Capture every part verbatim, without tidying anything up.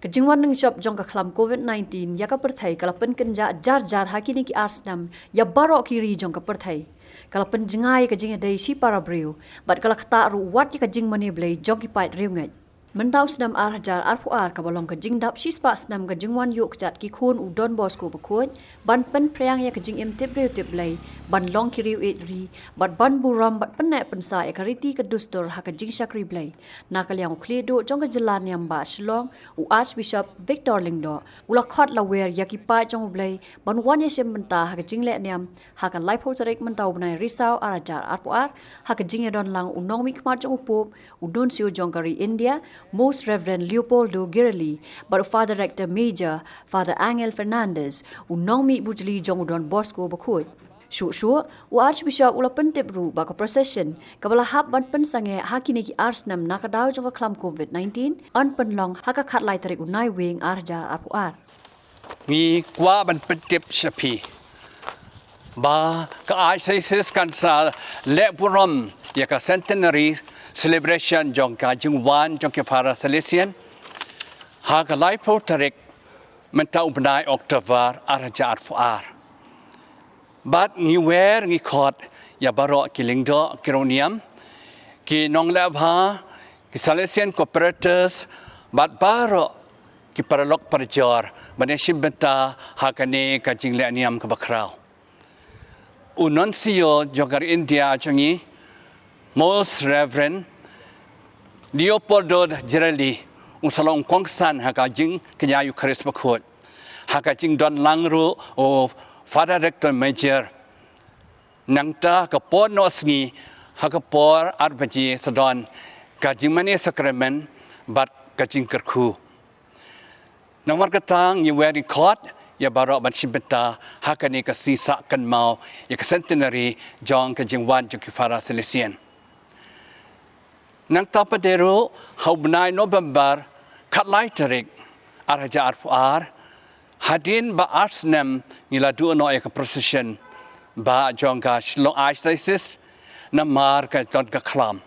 Ka jingwan nang jop jong ka khlam covid nineteen ïa ka pyrthei ka la pynkynjah jar jar ha kine ki ar snem ïa baroh ki ri jong ka pyrthei. Ka la pynjngai ka jingïadei shi para briew bad ka la ktah ruh wat ïa ka jingmane blei jong ki paid riewngeit. Mynta u snem ar hajar arphew ar kaba long ka jingdap shispah snem ka jingwan ïuh kjat ki khun u Don Bosco Bakhuid ban pynphriang ïa ka jingim tip briew tip blei, ban long ki riew ïeit ri bad ban burom bad pynneh pynsah ïa ka riti ka dustur ha ka jingshakri blei. Na ka liang u khlieh duh jong ka jylla niam bah Shillong, u Archbishop Victor Lyngdoh, u la khot la wer ïa ki paid jong u Blei ban wan ïashim bynta ha ka jingleh niam ha ka laiphew tarik mynta u bnai Risaw ar hajar arphew ar, ha ka jingïadon lang u nongmihkhmat jong u Pope, u Nuncio jong ka ri India, Most Reverend Leopoldo Girelli, bad u Father Rector Major, Father Angel Fernandez, u nongmih bujli jong u Don Bosco Bakhuid. Shuh shuh, u Archbishop u la pyntip ruh ba ka procession kaba la hap ban pynsangeh ha kine ki ar snem na ka daw jong ka khlam covid nineteen yn pynlong ha ka khatlai tarik u Naiwieng ar hajar arphew ar. Ngi kwah ban pyntip sha phi ba ka Archdiocese kan sa leh burom ïa ka centenary celebration jong ka jingwan jong ki Father Salesian ha ka laiphew tarik mynta u bnai October ar hajar arphew ar. Bad ngi wer ngi khot ïa baroh ki lyngdoh ki riewniam, ki nongleh bha, ki Salesian cooperators bad baroh ki paralok parajor ban ïashim bynta ha kane ka jingleh niam kaba khraw. U Nuncio jong ka ri India jong ngi, Most Reverend Leopoldo Girelli, u sa long kongsan ha ka jingkñia Eukharist Bakhuid. Ha ka jingdon lang ruh u Father Rector Major. Nangta ka por noh sngi ha ka por ar baje sa don ka jingmane sakramen bad ka jingkyrkhu. Namar kata ngi wer ngi khot ïa baroh ban shim bynta ha kane ka sngi sah kynmaw ïa ka centenary jong ka jingwan jong ki Father Salesian. Nangta pat de ruh ha u bnai November khatlai tarik ar hajar arphew ar, hadien ba ar snem ngi la duh noh ïa ka procession bah jong ka Shillong Archdiocese namar ka don ka khlam.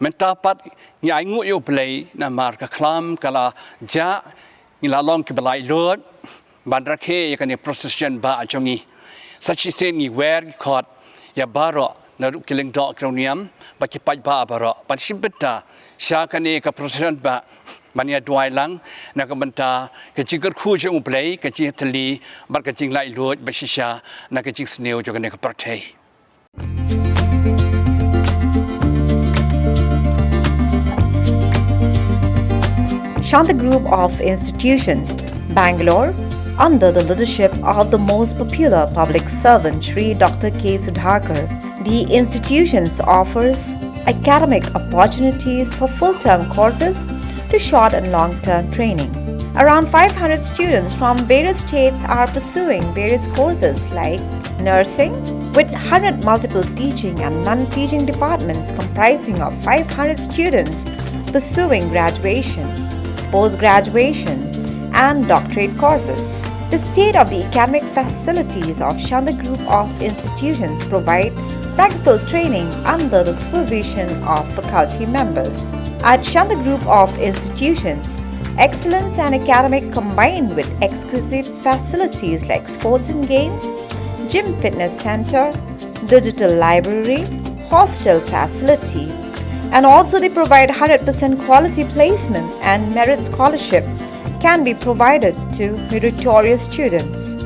Mynta pat ngi ainguh ïa u Blei namar ka khlam ka la jah, ngi la long kiba laitluid ban rakhe ïa kane procession bah jong ngi. Sa shisien ngi wer ngi khot ïa baroh naduh ki lyngdoh ki riewniam bad ki paidbah baroh ban shim bynta sha kane ka procession bah ban ïa duwai lang na ka bynta ka jingkyrkhu jong u Blei, ka jingïatylli bad ka jinglaitluid ba shisha na ka jingsniew jong kane ka pyrthei. Shanta Group of Institutions, Bangalore, under the leadership of the most popular public servant Shri Doctor K Sudhakar, the institutions offers academic opportunities for full-term courses to short and long-term training. Around five hundred students from various states are pursuing various courses like nursing, with hundred multiple teaching and non-teaching departments comprising of five hundred students pursuing graduation, post-graduation, and doctorate courses. The state-of-the-academic facilities of Shanta Group of Institutions provide practical training under the supervision of faculty members. At Shanta Group of Institutions, excellence and academic combined with exquisite facilities like sports and games, gym fitness center, digital library, hostel facilities, and also they provide hundred percent quality placement and merit scholarship can be provided to meritorious students.